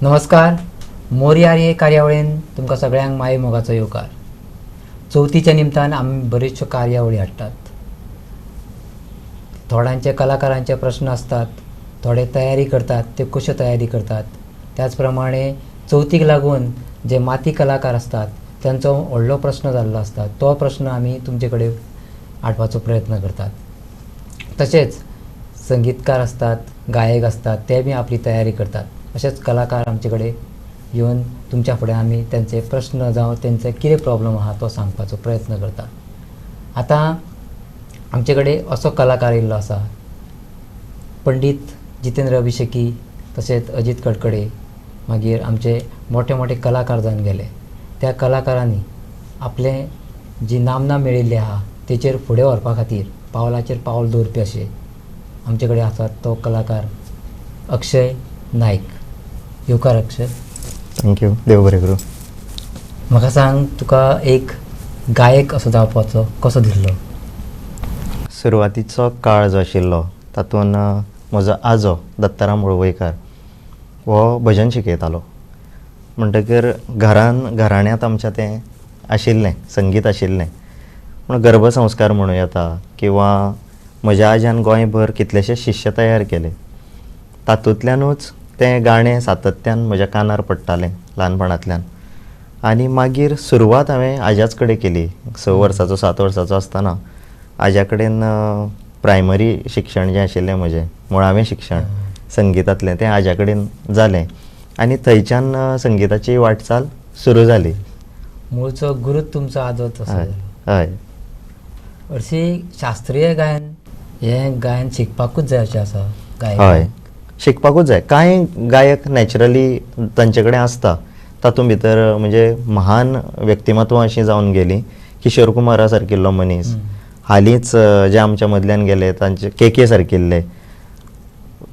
नमस्कार, मोरया हे कार्यावळीन तुमकां सगळ्यांक माये मोगाचो येवकार. चवथीच्या निमतान आमी बऱ्योचश्यो कार्यावळी हाडटात. थोड्यांचे कलाकारांचे प्रश्न आसतात, थोडे तयारी करतात, ते कश्यो तयारी करतात. त्याच प्रमाणे चवथीक लागून जे माती कलाकार आसतात तांचो व्हडलो प्रश्न जाल्लो आसता, तो प्रश्न आमी तुमचे कडेन हाडपाचो प्रयत्न करतात. तशेंच संगीतकार आसतात, गायक आसतात, ते बी आपली तयारी करतात. अशेंच कलाकार आमचे कडेन येवन तुमच्या फुडें आमी तांचे प्रश्न जावं तांचे कितें प्रॉब्लम आहा तो सांगपाचो प्रयत्न करतात. आतां आमचे कडेन असो कलाकार येयल्लो आसा, पंडीत जितेंद्र अभिषेकी, तशेंच अजीत कडकडे, मागीर आमचे मोठे मोठे कलाकार जावन गेले. त्या कलाकारांनी आपलें जी नामना मेळिल्ली आहा तेचेर फुडें व्हरपा खातीर पावलाचेर पावल दवरपी अशे आमचे कडेन आसा तो कलाकार अक्षय नायक. येवकार अक्षय. Thank you. देव बरें करूं. म्हाका सांग, तुका एक गायक असो जावपाचो कसो दिसलो? सुरवातीचो काळ जो आशिल्लो तातूंत म्हजो आजो दत्ताराम वळवयकार हो भजन शिकयतालो. म्हणटकीर घरान घराण्यांत आमच्या तें आशिल्लें, संगीत आशिल्लें. पूण गर्भसंस्कार म्हणूं येता किंवा म्हज्या आज्यान गोंयभर कितलेशे शिश्य तयार केले, तातूंतल्यानूच तें गाणें सातत्यान म्हज्या कानार पडटालें ल्हानपणांतल्यान. आनी मागीर सुरवात हांवें आज्याच कडेन केली. 6 वर्साचो 7 वर्साचो आसतना आज्या कडेन प्रायमरी शिक्षण जें आशिल्लें म्हजें मुळावें शिक्षण संगितांतलें तें आज्या कडेन जालें आनी थंयच्यान संगिताची वाटचाल सुरू जाली. मुळचो गुरू तुमचो आजोच आसा. हय. हरशीं शास्त्रीय गायन हें गायन शिकपाकूच जाय अशें आसा? हय, शिकपाकूच जाय. कांय गायक नॅचरली तांचे कडेन आसता, तातूंत भितर म्हणजे महान व्यक्तिमत्वां अशीं जावन गेलीं. किशोर कुमारा सारकिल्लो मनीस, हालींच जे आमच्या मदल्यान गेले तांचे के के सारकिल्ले,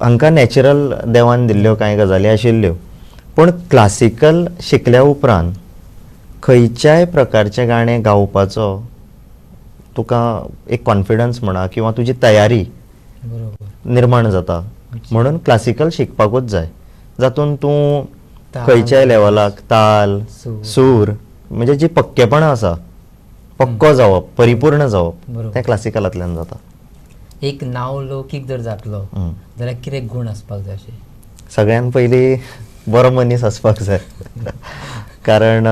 हांकां नॅचरल देवान दिल्ल्यो कांय गजाली आशिल्ल्यो. पूण क्लासिकल शिकल्या उपरांत खंयच्याय प्रकारचें गाणें गावपाचो तुका एक कॉन्फिडन्स म्हणा किंवा तुजी तयारी निर्माण जाता. म्हणून क्लासिकल शिकपाकूच जाय, जातून तूं खंयच्याय लेवलाक ताल सूर म्हणजे जी पक्केपणां आसा, पक्को जावप, परिपूर्ण जावप, तें क्लासिकलांतल्यान जाता. एक नांव लौकीक जर जातलो जाल्यार कितें गूण आसपाक जाय अशें? सगळ्यान पयलीं बरो मनीस आसपाक जाय. कारण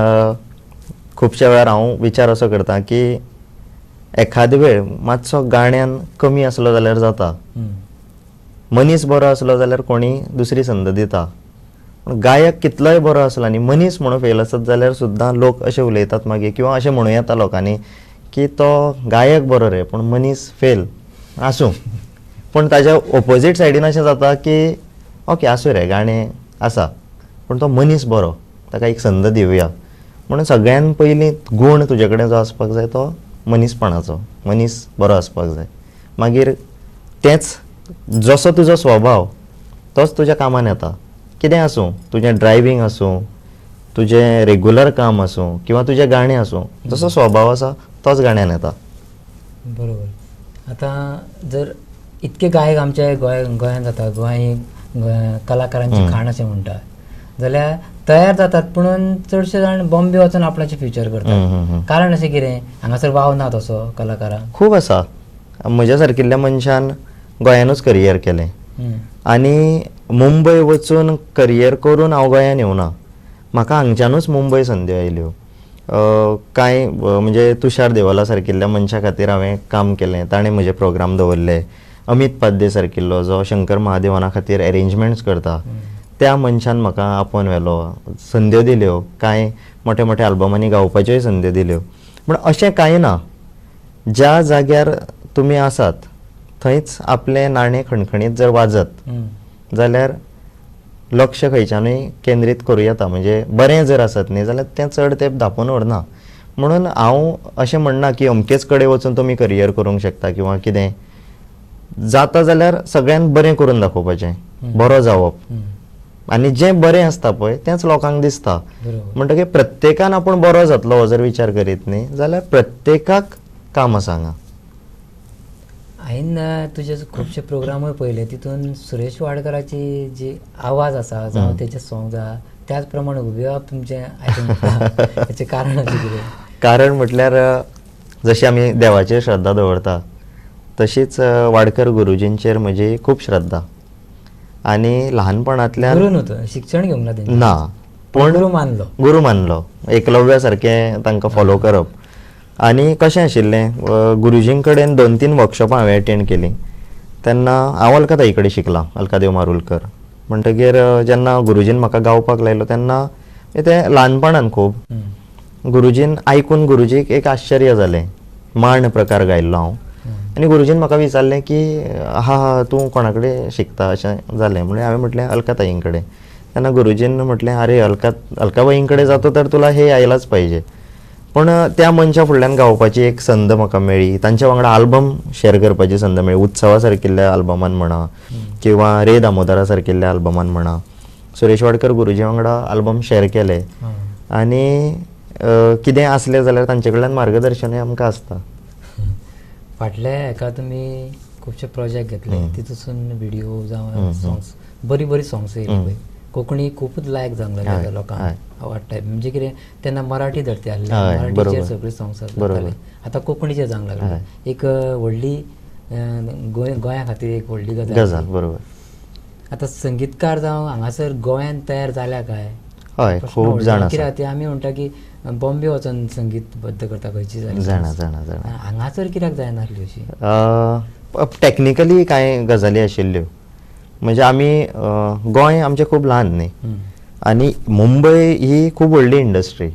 खुबश्या वेळार हांव विचार असो करता की एखादे वेळ मातसो गाण्यान कमी आसलो जाल्यार जाता, मनीस बरो आसलो जाल्यार कोणी दुसरी संद दिता. पूण गायक कितलोय बरो आसलो आनी मनीस म्हणून फेल आसत जाल्यार सुद्दां लोक अशें उलयतात मागीर, किंवा अशें म्हणूं येता लोकांनी की तो गायक बरो रे पूण मनीस फेल आसूं. पूण ताज्या ओपोजीट सायडीन अशें जाता की ओके आसूं रे, गाणें आसा पूण तो मनीस बरो, ताका एक संद दिवया. म्हणून सगळ्यान पयलीं गूण तुजे कडेन जो आसपाक जाय तो मनीसपणाचो, मनीस बरो आसपाक जाय. मागीर तेंच जसो तुजो स्वभाव तोच तुज्या कामान येता. कितें आसूं, तुजें ड्रायव्हींग आसूं, तुजें रेगुलर काम आसूं किंवा तुजें गाणें आसूं, जसो स्वभाव आसा तोच गाण्यान येता. बरोबर. आतां जर इतके गायक आमच्या गोंयांत जाता, गोंय कलाकारांची खाण अशें म्हणटा जाल्यार तयार जातात, पुणून चडशे जाण बॉम्बे वचून आपणाचें फ्युचर करतात. कारण अशें कितें हांगासर वाव ना तसो कलाकारांक? खूब आसा. म्हज्या सारकिल्ल्या मनशान गोंयानूच करियर केलें आनी मुंबय वचून करियर करून हांव गोंयान येवना. म्हाका हांगच्यानूच मुंबय संदी आयल्यो. कांय म्हणजे तुषार देवाला सारकिल्ल्या मनशा खातीर हांवें काम केलें, ताणें म्हजे प्रोग्राम दवरले. अमीत पाद्ये सारकिल्लो जो शंकर महादेवना खातीर एरेंजमेंट्स करता, त्या मनशान म्हाका आपोवन व्हेलो, संद्यो दिल्यो, कांय मोठे मोठे आल्बमांनी गावपाच्योय संद्यो दिल्यो. पूण अशें कांय ना, ज्या जाग्यार तुमी आसात थंयच आपलें नाणें खणखणीत जर वाजत जाल्यार लक्ष खंयच्यानूय केंद्रीत करूं येता. म्हणजे बरें जर आसत न्ही जाल्यार तें चड तेंप धांपून उरना. म्हणून हांव अशें म्हणना की अमकेच कडेन वचून तुमी करियर करूंक शकता किंवा कितें जाता जाल्यार सगळ्यान बरें करून दाखोवपाचें, बरो जावप. आनी जें बरें आसता पळय तेंच लोकांक दिसता. म्हणटकीर प्रत्येकान आपूण बरो जातलो हो जर विचार करीत न्ही जाल्यार प्रत्येकाक काम आसा हांगा. हांवें तुजे खुबशे प्रोग्रामूय पळयले, तितून सुरेश वाडकराची जी आवाज आसा जावं तेचे सोंग आसा त्याच प्रमाणे उबेवप तुमचें आयकूंक हेचें कारण अशें कितें? कारण म्हटल्यार जशी आमी देवाचेर श्रद्धा दवरता तशीच वाडकर गुरुजींचेर म्हजी खूब श्रद्धा आनी ल्हानपणांतल्यान गुरू न्हू शिक्षण घेवंक ना तेंचें, ना पूण गुरू मानलो, गुरू मानलो, एकलव्या सारकें तांकां फॉलो करप. आनी कशें आशिल्लें, गुरुजीं कडेन 2-3 वर्कशॉपां हांवें अटेंड केलीं. तेन्ना हांव अलका ताई कडेन शिकलां, अलका देव मारुलकर. म्हणटगीर जेन्ना गुरुजीन म्हाका गावपाक लायलो तेन्ना तें ल्हानपणान खूब गुरुजीन आयकून गुरुजीक एक आश्चर्य जालें. मांड प्रकार गायल्लो हांव आनी गुरुजीन म्हाका विचारलें की हा हा तूं कोणा कडेन शिकता अशें जालें. म्हणल्यार हांवें म्हटलें अलका ताईं कडेन. तेन्ना गुरुजीन म्हटलें अरे अलकाबाईं कडेन जातो तर तुला हे आयलाच पाहिजे. पूण त्या मनशा फुडल्यान गावपाची एक संद म्हाका मेळ्ळी, तांच्या वांगडा आल्बम शेअर करपाची संद मेळ्ळी. उत्सवा सारकिल्ल्या आल्बमान म्हणा किंवा रे दामोदरा सारकिल्ल्या आल्बमान म्हणा, सुरेश वाडकर गुरुजी वांगडा आल्बम शेअर केले. आनी कितें आसलें जाल्यार तांचे कडल्यान मार्गदर्शनूय आमकां आसता. फाटल्या हेका तुमी खुबशे प्रोजेक्ट घेतले, तितून व्हिडिओ जावं सोंग्स, बरी बरी सोंग्स येयली पळय. कोंकणी खूबच लायक जावंक लागली लोकांक आवडटा. म्हणजे कितें तेन्ना मराठी धरती आसली, मराठीचेर सगळी सोंग्स जाताले, आतां कोंकणीचेर जावंक लागले. एक व्हडली गोंया खातीर एक व्हडली गजाल. बरोबर. आतां संगीतकार जावं हांगासर गोंयांत तयार जाल्या काय? हय, खूब जाण. कित्याक खातीर आमी म्हणटा की बॉम्बे वचून संगीतबद्ध करता खंयची जाणा जाणा जाणा, हांगासर कित्याक जायनासली अशी? टॅक्निकली कांय गजाली आशिल्ल्यो. म्हणजे आमी गोंय आमचें खूब ल्हान न्ही आनी मुंबय ही खूब व्हडली इंडस्ट्री.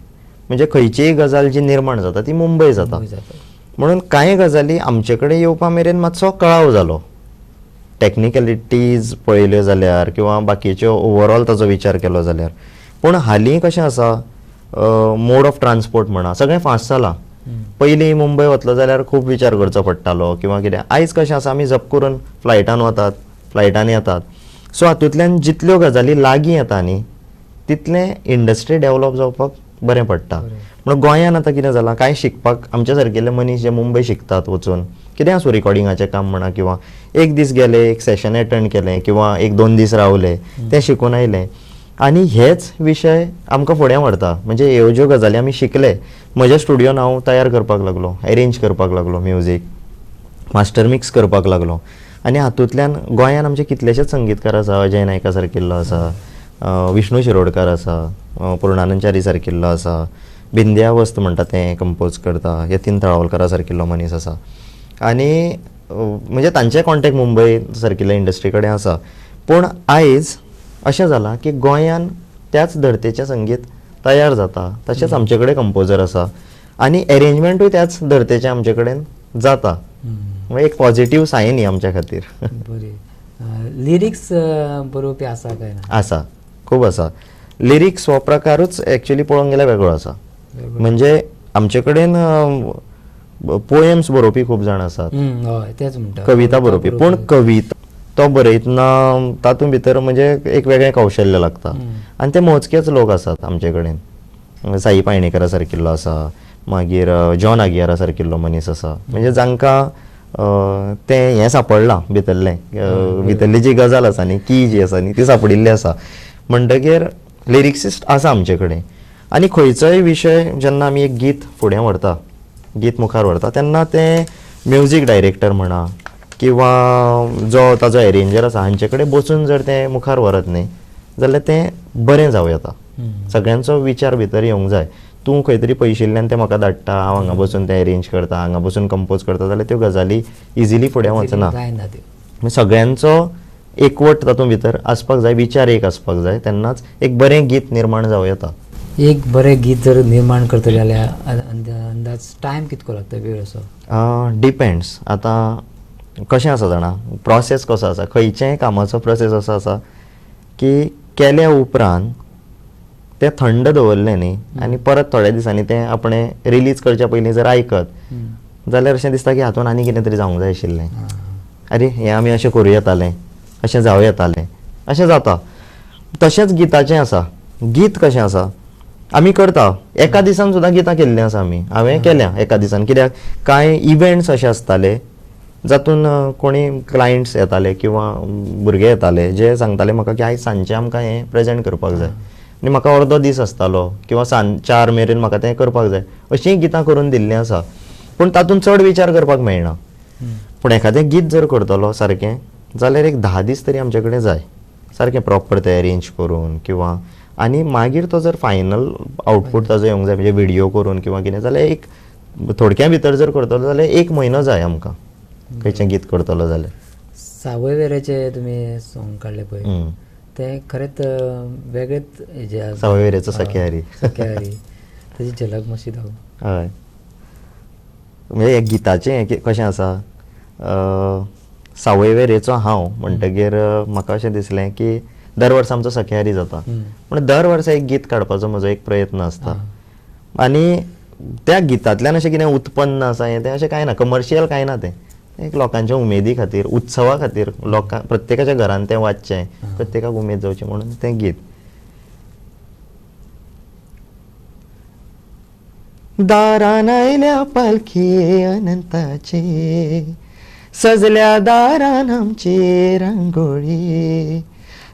म्हणजे खंयचीय गजाल जी निर्माण जाता ती मुंबय जाता. म्हणून कांय गजाली आमचे कडेन येवपा मेरेन मातसो कळाव जालो. टॅक्निकलिटीज पळयल्यो जाल्यार किंवा बाकीच्यो ओवरऑल ताचो विचार केलो जाल्यार. पूण हालीं कशें आसा, मोड ऑफ ट्रान्सपोर्ट म्हणा सगळें फास्ट जालां. पयलीं मुंबय वतलो जाल्यार खूब विचार करचो पडटालो किंवा कितें. आयज कशें आसा, आमी जप करून फ्लायटान वतात, फ्लायटान येतात. सो हातूंतल्यान जितल्यो गजाली लागीं येता न्ही तितलें इंडस्ट्री डेवलप जावपाक बरें पडटा. म्हणून गोंयान आतां कितें जालां, कांय शिकपाक आमच्या सारकेले मनीस जे मुंबय शिकतात वचून, कितें आसूं रिकॉर्डिंगाचें काम म्हणा किंवा एक दीस गेले, एक सेशन एटंड केलें किंवा 1-2 दीस रावले, तें शिकून आयले. आनी हेच विशय आमकां फुडें व्हरता. म्हणजे ह्यो ज्यो गजाली आमी शिकले, म्हज्या स्टुडियोन हांव तयार करपाक लागलो, एरेंज करपाक लागलो, म्युजीक मास्टर मिक्स करपाक लागलो. आनी हातूंतल्यान गोंयान आमचे कितलेशेच संगीतकार आसा, अजय नायका सारकिल्लो आसा, विष्णू शिरोडकर आसा, पूर्णानंद च्यारी सारकिल्लो आसा, बिंद्या वस्त म्हणटा तें कंपोज करता, यतीन तळावलकरा सारकिल्लो मनीस आसा. आनी म्हणजे तांचे कॉन्टेक्ट मुंबय सारकिल्ल्या इंडस्ट्री कडेन आसा. पूण आयज अशें जालां की गोंयान त्याच धर्तेचें संगीत तयार जाता, तशेंच आमचे कडेन कंपोजर आसा आनी एरेंजमेंटूय त्याच धर्तेचें आमचे कडेन जाता. म्हणजे एक पॉझिटिव्ह सायन ही आमच्या खातीर. बरें, लिरिक्स बरोवपी आसा काय ना? आसा, खूब आसा. लिरिक्स हो प्रकारूच एक्चुअली पळोवंक गेल्यार वेगळो आसा. म्हणजे आमचे कडेन पोएम्स बरोवपी खूब जाण आसात, तेच म्हणटा, कविता बरोवपी. पूण कविता तो बरयतना तातूंत भितर म्हणजे एक वेगळें कौशल्य लागता आनी ते मोजकेच लोक आसात आमचे कडेन. साई पायणेकरा सारकिल्लो आसा, मागीर जॉन आगियारा सारकिल्लो मनीस आसा. म्हणजे जांकां तें हें सांपडलां भितरलें, भितरली जी गजाल आसा न्ही, की जी आसा न्ही, ती सांपडिल्ली आसा. म्हणटगीर लिरिक्सिस्ट आसा आमचे कडेन. आनी खंयचोय विशय जेन्ना आमी एक गीत फुडें व्हरता, गीत मुखार व्हरता, तेन्ना तें म्युजीक डायरेक्टर म्हणा किंवा जो ताजो एरेंजर आसा हांचे कडेन बसून जर तें मुखार व्हरत न्ही जाल्यार तें बरें जावं येता. सगळ्यांचो विचार भितर येवंक जाय. तूं खंय तरी पयशिल्ल्यान तें म्हाका धाडटा, हांव हांगा बसून तें एरेंज करता, हांगा बसून कंपोज करता, जाल्यार त्यो गजाली इजिली फुडें वचना. सगळ्यांचो एकवट तातूंत भितर आसपाक जाय, विचार एक आसपाक जाय, तेन्नाच एक बरें गीत निर्माण जावं येता. एक बरें गीत जर निर्माण करतले जाल्यार अंदाज टायम कितको लागता, वेळ असो? डिपेंड्स. आतां कशें आसा जाणा, प्रोसेस कसो आसा, खंयच्याय कामाचो प्रोसेस असो आसा की केल्या उपरांत तें थंड दवरलें न्ही आनी परत थोड्या दिसांनी तें आपणें रिलीज करच्या पयलीं जर आयकत जाल्यार अशें दिसता की हातूंत आनी कितें तरी जावंक जाय आशिल्लें, अरे हें आमी अशें करूं येतालें, अशें जावं येतालें, अशें जाता. तशेंच गिताचें आसा. गीत कशें आसा, आमी करता एका दिसान सुद्दां गितां केल्लीं आसा आमी, हांवें केल्या एका दिसान. कित्याक कांय इव्हेंट्स अशे आसताले जातून कोणी क्लायंट्स येताले किंवा भुरगे येताले जे सांगताले म्हाका की आयज सांजचें आमकां हें प्रेजेंट करपाक जाय आनी म्हाका अर्दो दीस आसतालो किंवा सांज 4 मेरेन म्हाका तें करपाक जाय, अशीं गितां करून दिल्लीं आसा. पूण तातूंत चड विचार करपाक मेळना. पूण एखादें गीत जर करतलो सारकें जाल्यार एक 10 दीस तरी आमचे कडेन जाय सारकें प्रॉपर तें अरेंज करून किंवा आनी मागीर तो जर फायनल आउटपूट ताजो येवंक जाय म्हणजे व्हिडियो करून किंवा कितें जाल्यार एक थोडक्या भितर जर करतलो जाल्यार 1 म्हयनो जाय आमकां खंयचें गीत करतलो जाल्यार. सावयवेरेचें तुमी सॉंग काडलें पळय तें खरेंच वेगळेच हेजें, सावयवेरेचो सख्यारी, सख्यारी ताजी झलक मातशी दाखय. हय, म्हणजे हे गिताचें कशें आसा, सावयवेरेचो हांव म्हणटगीर म्हाका अशें दिसलें की दर वर्सा आमचो सख्यारी जाता, पूण दर वर्सा एक गीत काडपाचो म्हजो एक प्रयत्न आसता आनी त्या गितांतल्यान अशें कितें उत्पन्न आसा हें तें अशें कांय ना, कमर्शियल कांय ना, तें एक लोकांच्या उमेदी खातीर, उत्सवा खातीर, लोकां प्रत्येकाच्या घरान तें वाजचें, प्रत्येकाक उमेद जावची म्हणून तें गीत. दारान आयल्या पालखी अनंताची, सजल्या दारान आमची रांगोळी,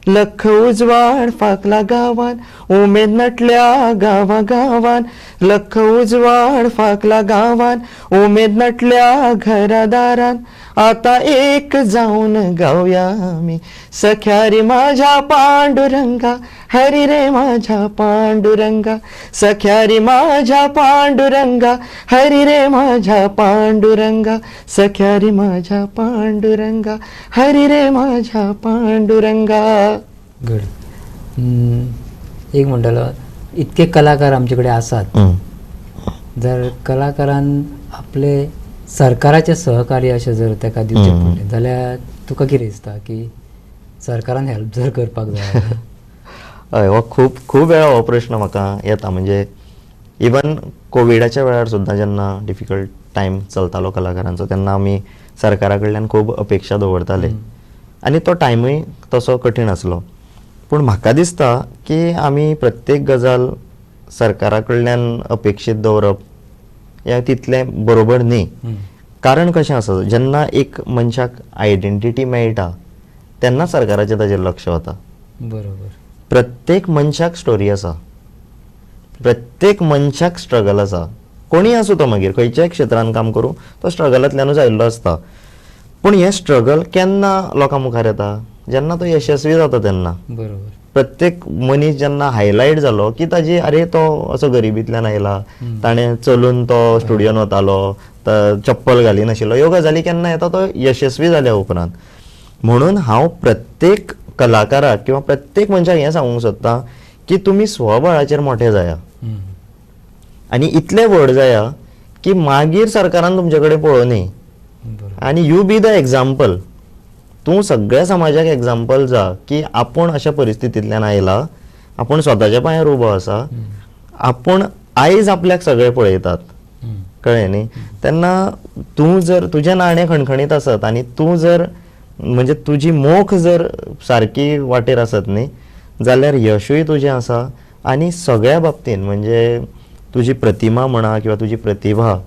लख उजवाड फाकला गांवान, उमेद नटल्या गांवा गांवान, लख उजवाड फाकला गांवान, उमेद नटल्या घरा दारान, आता एक जावन गावया आमी, सख्यारी माझ्या पांडुरंगा, हरी रे माझ्या पांडुरंगा, सख्यारी माझ्या पांडुरंगा, हरी रे माझ्या पांडुरंगा, सख्यारी माझ्या पांडुरंगा, हरी रे माझ्या पांडुरंगा. गुड. एक म्हणटालो इतके कलाकार आमचे कडेन आसात, जर कलाकारान आपले सरकाराचें सहकार्य अशें जर ताका दिवचें पडलें जाल्यार तुका कितें दिसता की सरकारान हेल्प जर करपाक जाय? हय, हो खूब खूब वेळा हो प्रश्न म्हाका येता. म्हणजे इवन कोविडाच्या वेळार सुद्दां जेन्ना डिफिकल्ट टायम चलतालो कलाकारांचो तेन्ना आमी सरकारा कडल्यान खूब अपेक्षा दवरताले आनी तो टायमूय तसो कठीण आसलो. पूण म्हाका दिसता की आमी प्रत्येक गजाल सरकारा कडल्यान अपेक्षीत दवरप हें तितलें बरोबर न्ही. कारण कशें आसा, जेन्ना एक मनशाक आयडेंटिटी मेळटा तेन्ना सरकाराचें ताजेर लक्ष वता. बरोबर. प्रत्येक मनशाक स्टोरी आसा, प्रत्येक मनशाक स्ट्रगल आसा, कोणीय आसूं तो मागीर खंयच्याय क्षेत्रान काम करूं तो स्ट्रगलांतल्यानूच आयिल्लो आसता. पूण हें स्ट्रगल केन्ना लोकां मुखार येता, जेन्ना तो यशस्वी जाता तेन्ना. बरोबर. प्रत्येक मनीस जेन्ना हायलायट जालो की ताजी अरे तो असो गरिबींतल्यान आयला, ताणें चलून तो स्टुडियोन वतालो, चप्पल घालिनाशिल्लो, ह्यो गजाली केन्ना येता तो यशस्वी जाल्या उपरांत. म्हणून हांव प्रत्येक कलाकाराक किंवा प्रत्येक मनशाक हें सांगूंक सोदता की तुमी स्वबळाचेर मोठे जाया आनी इतले व्हड जाया की मागीर सरकारान तुमचे कडेन पळोवनी आनी you be the example. तूं सगळ्या समाजाक एग्जाम्पल जा की आपूण अशा परिस्थितींतल्यान आयला, आपूण स्वताच्या पांयार उबो आसा, आपूण आयज आपल्याक सगळे पळयतात, कळ्ळें न्ही. तेन्ना तूं जर तुजें नाणें खणखणीत आसत आनी तूं जर म्हणजे तुजी मोख जर सारकी वाटेर आसत न्ही जाल्यार यशूय तुजें आसा आनी सगळ्या बाबतीन म्हणजे तुजी प्रतिमा म्हणा किंवा तुजी प्रतिभा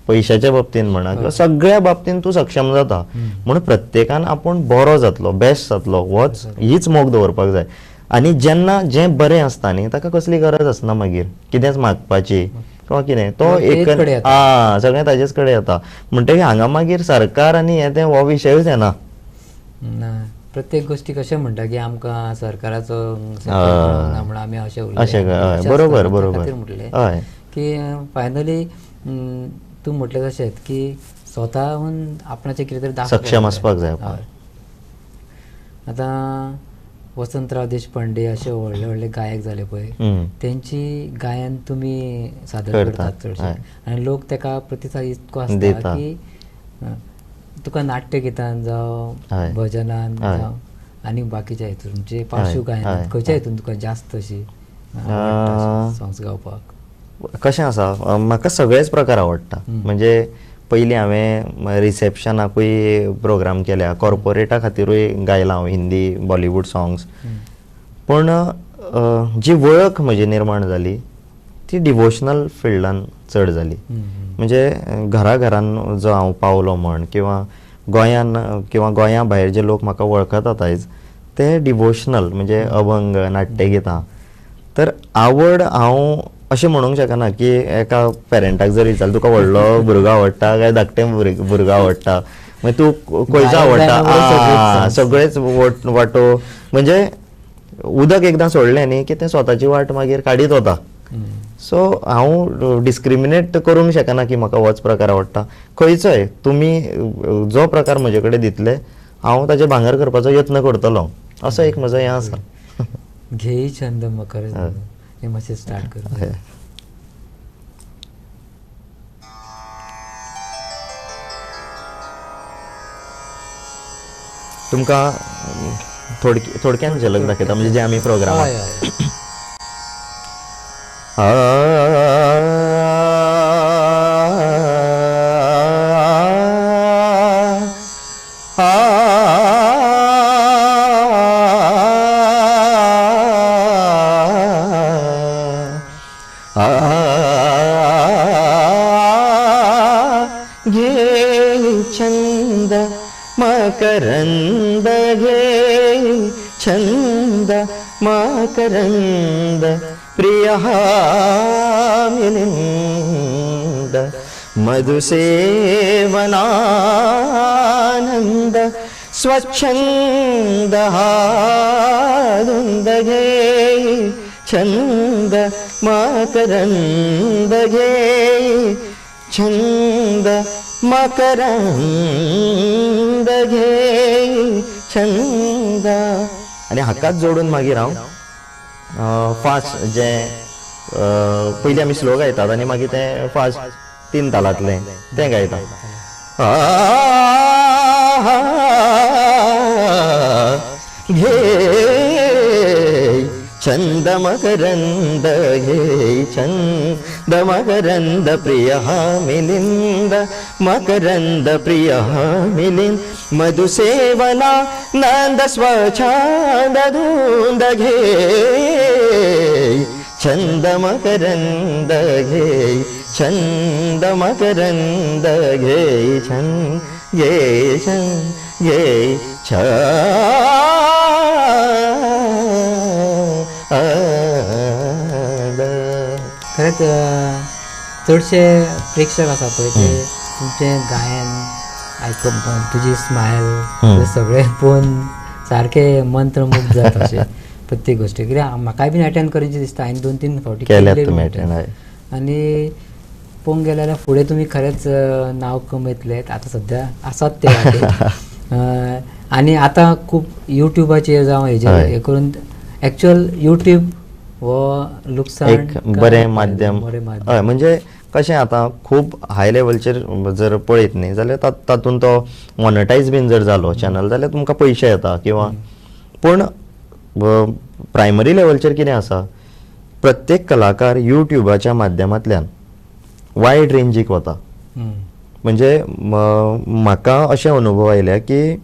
पयशाच्या बाबतीन म्हणा किंवा सगळ्या बाबतीन तूं सक्षम जाता. म्हणून प्रत्येकान आपूण बरो जातलो, बेस्ट जातलो, होच हीच मोख दवरपाक जाय. आनी जेन्ना जें बरें आसता न्ही ताका कसली गरज आसना मागीर कितेंच मागपाची किंवा कितें, तो एक सगळें ताजेच कडेन येता. म्हणटकीर हांगा मागीर सरकार आनी हें तें हो विशयूच येना. प्रत्येक गोष्टी कशें म्हणटा की आमकां सरकाराचो म्हणून आमी अशें अशें बरोबर बरोबर म्हटलें की फायनली तूं म्हटलें तशेंच की स्वताहून आपणाचें कितें तरी दाखोवपाक सक्षम आसपाक जाय. आतां वसंतराव देशपांडे अशे व्हडले व्हडले गायक जाले पळय, तेंची गायन तुमी सादर करतात चडशे आनी लोक तेका प्रतिसाद इतको आसता की तुका नाट्य गितान जावं भजनान जावं आनी बाकीच्या हितून म्हणजे पार्श्व गायन खंयच्या हितून तुका जास्त अशी सॉंग्स गावपाक? कशें आसा, म्हाका सगळेच प्रकार आवडटा. म्हणजे पयलीं हांवें रिसेप्शनाकूय प्रोग्राम केल्या, कॉर्पोरेटा खातीरूय गायलां हांव हिंदी बॉलिवूड सॉंग्स. पूण जी वळख म्हजी निर्माण जाली ती डिवोशनल फिल्डान चड जाली. म्हणजे घरा घरान जो हांव पावलो म्हण किंवा गोंयान किंवा गोंया भायर जे लोक म्हाका वळखतात आयज ते डिवोशनल म्हणजे अभंग नाट्यगितां. तर आवड हांव अशें म्हणूंक शकना की एका पेरंटाक जर विचारलें तुका व्हडलो भुरगो आवडटा काय धाकटे भुरगो आवडटा, मागीर तूं खंयचो आवडटा, सगळेच वांटो म्हणजे उदक एकदां सोडलें न्ही की तें स्वताची वाट मागीर काडीत वता. सो हांव डिस्क्रिमिनेट करूंक शकना की म्हाका होच प्रकार आवडटा. खंयचोय तुमी जो प्रकार म्हजे कडेन दितले हांव ताजें भांगर करपाचो यत्न करतलो, असो एक म्हजो हें आसा. घेई छंद मकर हे मातशें स्टार्ट कर. तुमकां थोडक्यान झलक दाखयता म्हणजे जे आमी प्रोग्राम. घे छंद मकरंद घे छंद मकरंद प्रिय मिलिंद मधुसेवनानंद स्वच्छंद हारुंद घे छंद मकरंद घे छंद मकरंद घे छंद. आनी हाकाच जोडून मागीर हांव फास्ट जे पयलीं आमी स्लो गायतात आनी मागीर तें फास्ट 3 तालांतलें तें गायतात. घे छंद मकरंद घे छंद मकरंद प्रिय मिलिंद मकरंद प्रिय मिलिंद मधुसेवना नंद स्वच्छंद धुंद घे छंद मकरंद घे छंद मकरंद घे छंद घे छंद घे खरेंच चडशे प्रेक्षक आसा पळय ते तुमचें गायन आयकप, तुजी स्मायल सगळें पळोवन सारकें मंत्रमुग्ध जाता अशें प्रत्येक गोश्टी. कित्याक म्हाकाय बीन अटेंड करचें दिसता, हांवें 2-3 फावटी केलें आनी पळोवंक गेल्यार जाल्यार फुडें तुमी खरेंच नांव कमयतले. आतां सद्या आसात ते वाटेर आनी आतां खूब युट्यूबाचेर जावं हेजेर हें करून एक्चुअल युट्यूब हो लुकसाण एक बरें माध्यम. हय, म्हणजे कशें आतां खूब हाय लेवलचेर जर पळयत न्ही जाल्यार तातूंत तो मोनेटायज बीन जर जालो चॅनल जाल्यार तुमकां पयशे येता किंवा, पूण प्रायमरी लेवलचेर कितें आसा, प्रत्येक कलाकार युट्यूबाच्या माध्यमांतल्यान वायड रेंजीक वता. म्हणजे म्हाका अशे अनुभव आयल्या की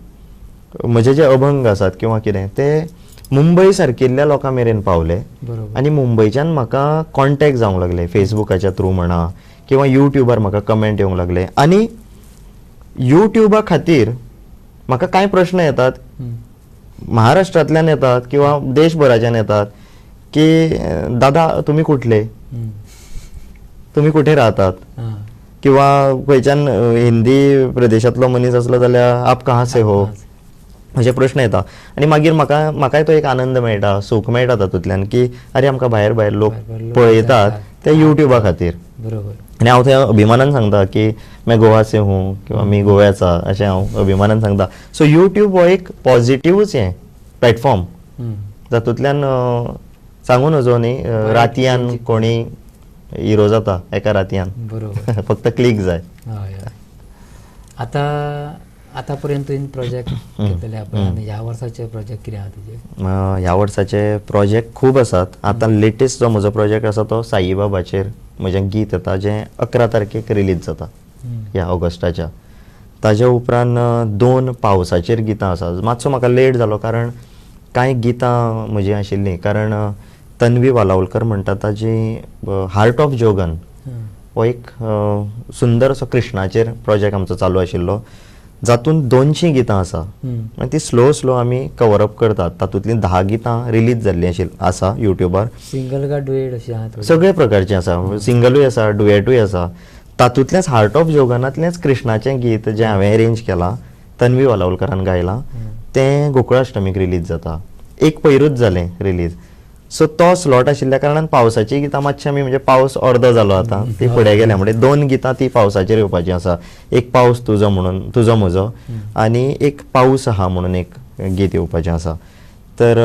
म्हजे जे अभंग आसात किंवा कितें ते मुंबय सारकिल्ल्या लोकां मेरेन पावले आनी मुंबयच्यान म्हाका कॉन्टेक्ट जावंक लागले फेसबुकाच्या थ्रू म्हणा किंवा युट्यूबार म्हाका कमेंट येवंक लागले. आनी युट्यूबा खातीर म्हाका कांय प्रश्न येतात, महाराष्ट्रांतल्यान येतात किंवा देशभराच्यान येतात की दादा तुमी कुठले, तुमी कुठे राहतात, किंवा खंयच्यान हिंदी प्रदेशांतलो मनीस आसलो जाल्यार आप कहाँ से हो, अशे प्रश्न येता. आनी मागीर म्हाका म्हाकाय तो एक आनंद मेळटा, सूख मेळटा तातूंतल्यान की अरे आमकां भायर भायर लोक पळयतात ते युट्यूबा खातीर. बरोबर. आनी हांव थंय अभिमानान सांगता की मैं गोवा से हूँ किंवा मी गोव्याचा, अशें हांव अभिमानान सांगता. सो युट्यूब हो एक पॉझिटिव्हच हें प्लॅटफॉर्म जातूंतल्यान सांगू नजो न्ही रातयान कोणी हिरो जाता एका रातयान. बरोबर. फक्त क्लिक जाय. आतां आतापर्यंत तुवें प्रोजेक्ट घेतले आपण, ह्या वर्साचे प्रोजेक्ट कितें आहा तुजे? ह्या वर्साचे प्रोजेक्ट खूब आसात. आतां लेटेस्ट जो म्हजो प्रोजेक्ट आसा तो साईबाबाचेर म्हजें गीत येता जें 11 तारखेक रिलीज जाता ह्या ऑगस्टाच्या. ताज्या उपरांत 2 पावसाचेर गितां आसा. मातसो म्हाका लेट जालो कारण कांय गितां म्हजीं आशिल्लीं, कारण तन्वी वालावलकर म्हणटा ताजी हार्ट ऑफ जोगन हो एक सुंदर असो कृष्णाचेर प्रोजेक्ट आमचो चालू आशिल्लो. जातून 200 गितां आसा आनी ती स्लो स्लो आमी कवर अप करतात. तातूंतलीं 10 गितां रिलीज जाल्लीं आसा युट्यूबार. सिंगल काय डुएट अशी आहा? सगळे प्रकारचे आसा, सिंगलूय आसा, डुएटूय आसा. तातूंतलेंच हार्ट ऑफ जोगनांतलेंच कृष्णाचें गीत जें हांवें अरेंज केलां, तन्वी वालावलकरान गायलां, तें गोकुळाष्टमीक रिलीज जाता. एक पयरूच जालें रिलीज. सो तो स्लॉट आशिल्ल्या कारणान पावसाची गितां मातशें आमी म्हणजे पावस अर्दो जालो आतां ती फुडें गेल्या, म्हणजे 2 गितां ती पावसाचेर येवपाची आसा. एक पावस तुजो म्हणून, तुजो म्हजो, आनी एक पावस आहा म्हणून एक गीत येवपाचें आसा. तर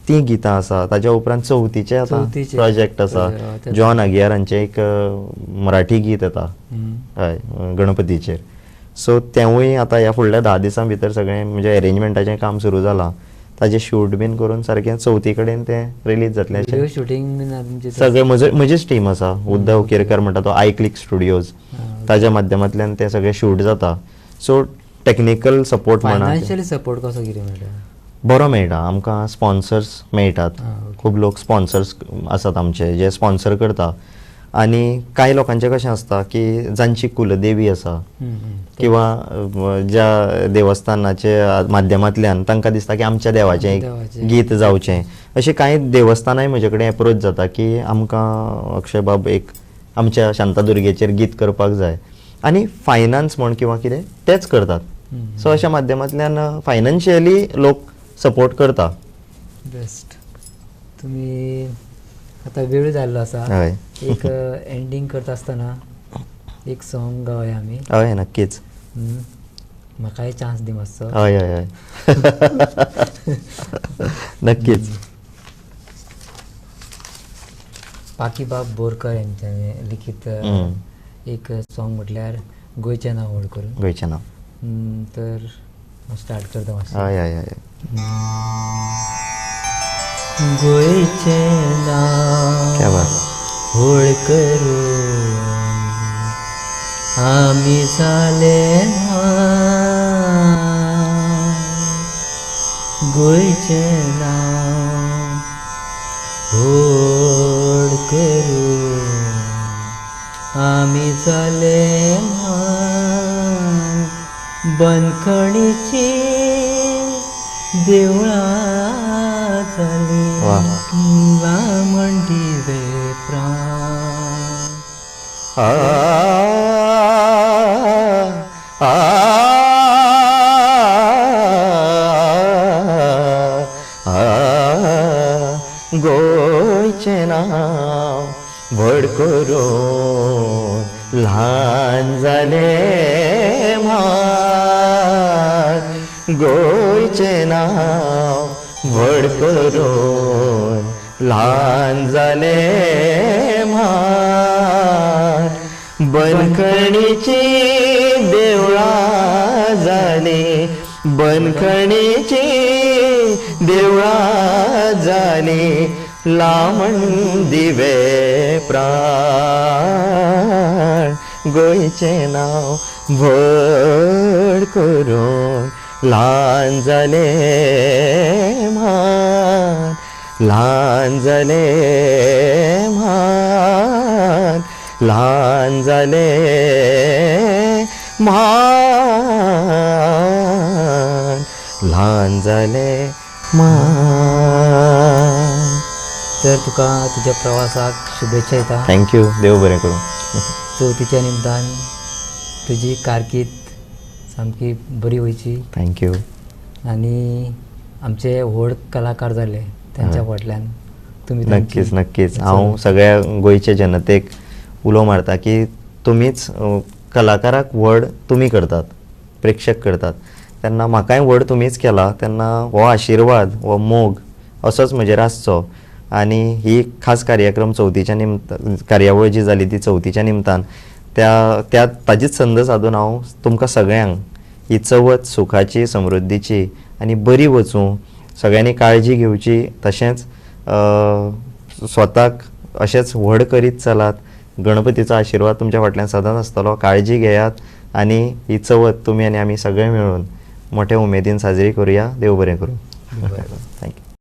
तीं गितां आसा. ताज्या उपरांत चवथीचें आतां प्रोजेक्ट आसा, जॉन आगियार हांचें एक मराठी गीत येता, हय, गणपतीचेर. सो तेंवूय आतां ह्या फुडल्या 10 दिसां भितर सगळें म्हणजे अरेंजमेंटाचें काम सुरू जालां. ताजें शूट बीन करून सारकें चवथी कडेन तें रिलीज जातलें. शूटिंग सगळें म्हजीच टीम आसा, उद्धव केरकर म्हणटा तो I click studios, ताज्या माध्यमांतल्यान तें सगळें शूट जाता. सो टेक्निकल सपोर्ट म्हणा, फायनान्शियली सपोर्ट कसो कितें मेळटा? बरो मेळटा आमकां. स्पॉन्सर्स मेळटात, खूब लोक स्पॉन्सर्स आसात आमचे जे स्पॉन्सर करता. आनी कांय लोकांचें कशें आसता की जांची कुलदेवी आसा किंवा ज्या देवस्थानाच्या माध्यमांतल्यान तांकां दिसता की आमच्या देवाचें गीत जावचें, अशें कांय देवस्थानांय म्हजे कडेन एप्रोच जाता की आमकां अक्षयबाब एक आमच्या शांतादुर्गेचेर गीत करपाक जाय, आनी फायनान्स म्हण किंवा कितें तेच करतात. सो अशा माध्यमांतल्यान फायनान्शियली लोक सपोर्ट करता. बेस्ट. तुमी आतां वेळ जाल्लो आसा, एक एंडींग करता आसतना एक सॉंग गावया आमी. हय, नक्कीच. म्हाकाय चान्स दी मातसो. हय हय हय नक्कीच. पाकीबाब बोरकर यांच्या लिखित एक सॉंग म्हटल्यार गोंयचें नांव व्हड करून. गोंयचें नांव. तर हांव स्टार्ट करता मातसो. हय हय हय. गोंयचें नांव व्हड करून आमी जाले म्हान, गोंयचें नांव व्हड करून आमी जाले म्हान, बंदखणीची देवळां जाली लामण दिवे प्राण. आ गोंयचें नांव व्हड करून ल्हान जालें म्हान, गोंयचें नांव व्हड करून ल्हान जालें म्हान, बंदखणीची देवळां जालीं, बंदखणीची देवळां जालीं, लामण दिवे प्राण, गोंयचें नांव व्हड करून ल्हान जालें म्हान, ल्हान जालें म्हान, ल्हान जालें म्हान, ल्हान जालें म्हान. तर तुका तुज्या प्रवासाक शुभेच्छा दिता. Thank you. देव बरें करूं. चवथीच्या निमतान तुजी कारकीर्द सामकी बरी वयची. Thank you. आनी आमचे व्हड कलाकार जाले त्यांच्या फाटल्यान तुमी. नक्कीच नक्कीच. हांव सगळ्या गोंयच्या जनतेक उलो मारता की तुमीच कलाकाराक व्हड तुमी करतात, प्रेक्षक करतात, तेन्ना म्हाकाय व्हड तुमीच केला, तेन्ना हो आशिर्वाद हो मोग असोच म्हजेर आसचो. आनी ही खास कार्यक्रम चवथीच्या निमतान, कार्यावळ जी जाली ती चवथीच्या निमतान, त्या त्या ताजीच संद सादून हांव तुमकां सगळ्यांक ही चवथ सुखाची, समृद्धीची आनी बरी वचूं, सगळ्यांनी काळजी घेवची, तशेंच स्वताक अशेंच व्हड करीत चलात. गणपतीचो आशिर्वाद तुमच्या फाटल्यान सदांच आसतलो. काळजी घेयात आनी ही चवथ तुमी आनी आमी सगळे मेळून मोठे उमेदीन साजरी करुया. देव बरें करूं. Thank you.